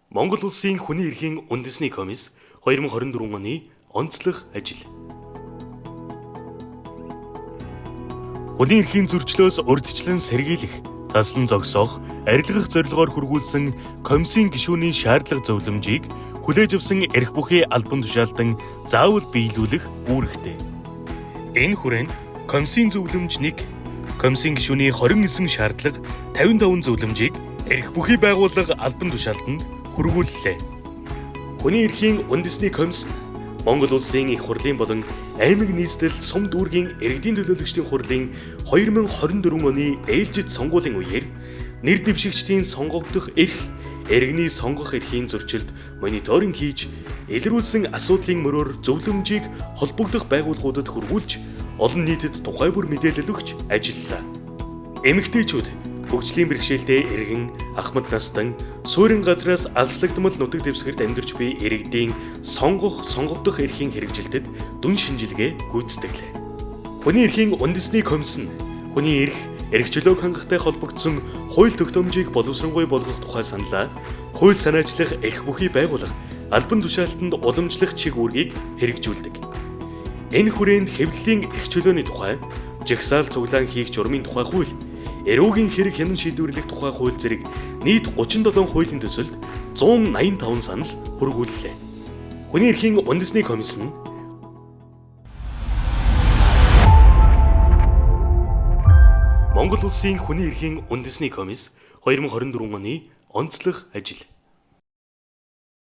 Монгол Улсын хүний эрхийн үндэсний комисс 2024 оны онцлог ажил. Хүний эрхийн зөрчлөөс урьдчилан сэргийлэх, таслан зогсоох, арилгах зорилгоор хүргүүлсэн комиссийн гишүүний шаардлага зөвлөмжийг хүлээж авсан эрх бүхий албан тушаалтан заавал биелүүлэх үүрэгтэй. Энэ хүрээнд комиссийн зөвлөмж 1, комиссийн гишүүний 29 шаардлага 55 зөвлөмжийг эрх бүхий байгууллага албан тушаалтанд хүргүүллээ. Хүний эрхийн үндэсний комисс Монгол Улсын их хурлын болон аймаг нийслэл сум дүүргийн иргэдийн төлөөлөгчдийн хурлын 2024 оны ээлжид сонгуулийн үеэр нэр дэвшигчдийн сонгогдох эрх, иргэний сонгох эрхийн зөрчилд мониторинг хийж, илрүүлсэн асуудлын мөрөөр зөвлөмжийг холбогдох байгууллагуудад хүргүүлж, олон нийтэд тухай бүр мэдээлэл өгч ажиллалаа. Эмэгтэйчүүд хөгжлийн бэрхшээлтэй иргэн, ахмад настан, суурин газраас алслагдмал нутаг дэвсгэрт амьдарч буй иргэдийн сонгох, сонгогдох эрхийн хэрэгжилтэд дүн шинжилгээ гүйцэтгэлээ. Хүний эрхийн үндэсний комисс нь хүний эрх, эрх чөлөөг хангахтай холбогдсон хууль тогтоомжийг боловсронгуй болгох тухай саналаа хууль санаачлах эрх бүхий байгууллага албан тушаалтанд уламжлах чиг үүргийг хэрэгжүүлдэг. Энэ хүрээнд хэвлэлийн эрх чөлөөний тухай, жагсаал цуглаан хийх журмын тухай хууль, эрүүгийн хэрэг хянан шийдвэрлэх тухай хууль зэрэг нийт 37 хуулийн төсөлд 185 санал хүргүүллээ. Хүний эрхийн үндэсний комисс нь Монгол Улсын хүний эрхийн үндэсний комисс 2024 оны онцлог ажил.